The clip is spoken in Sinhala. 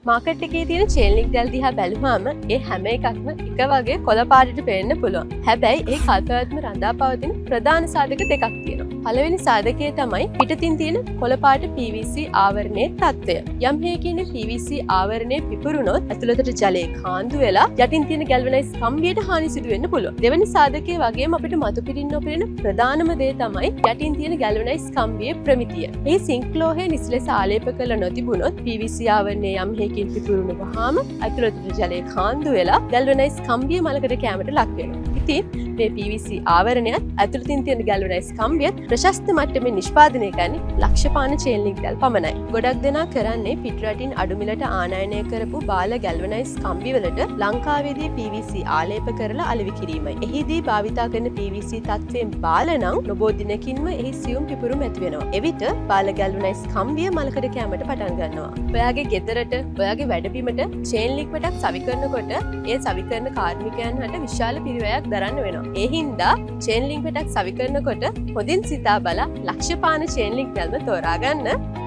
මාකට් එකේ තියෙන චේන් ලින්ක් දැල් දිහා බැලුවාම ඒ හැම එකක්ම එක වගේ කොළ පාටට පේන්න පුළුවන්. හැබැයි ඒ කල්පැවැත්ම රඳා පවතින ප්‍රධාන සාධක දෙකක් තියෙනවා. පළවෙනි සාධකය තමයි පිටතින් තියෙන කොළ පාට PVC ආවරණයේ තත්ත්වය. යම් හේකින් PVC ආවරණය පිපුරුණොත් ඇතුළතට ජලය කාන්දු වෙලා යටින් තියෙන ගැල්වනයිස් කම්බියට හානි සිදු වෙන්න පුළුවන්. දෙවෙනි සාධකය වගේම අපිට මතු පිටින් නොපෙනෙන ප්‍රධානම දේ තමයි යටින් තියෙන ගැල්වනයිස් කම්බියේ ප්‍රමිතිය. මේ සින්ක් ලෝහය නිසි ලෙස ආලේප කරලා නොතිබුණොත් PVC ආවරණය යම් හේකින් පිපුරුණු වහාම ඇතුළතට ජලය කාන්දු වෙලා ගැල්වනයිස් කම්බිය මලකඩ කෑමට ලක් වෙනවා. ඉතින් මේ PVC ආවරණයත් ඇතුළතින් තියෙන ගැල්වනයිස් කම්බියත් ප්‍රශස්ත මට්ටමින් නිෂ්පාදනය කරන්නේ ලක්ෂපාන චේන් ලින්ක් දැල් පමණයි. ගොඩක් දෙනා කරන්නේ පිටරටින් අඩු මිලට ආනයනය කරපු බාල ගැල්වනයිස් කම්බි වලට ලංකාවේදී PVC ආලේප කරලා අලෙවි කිරීමයි. එහිදී භාවිතා කරන PVC තත්ත්වයෙන් බාල නම් නොබෝ දිනකින්ම එහි සියුම් පිපුරුම් ඇති වෙනවා. එවිට බාල ගැල්වනයිස් කම්බිය මලකඩ කෑමට පටන් ගන්නවා. ඔයාගේ ගෙදරට, ඔයාගේ වැඩබිමට චේන් ලින්ක් වැටක් සවි කරනකොට ඒ සවි කරන කාර්මිකයන් හට විශාල පිරිවැයක් දරන්න වෙනවා. ඒ හින්දා චේන් ලින්ක් වැටක් සවි කරනකොට හොඳින් සිතා බලා ලක්ෂපාන චේන් ලින්ක් දැල්ම තෝරා ගන්න.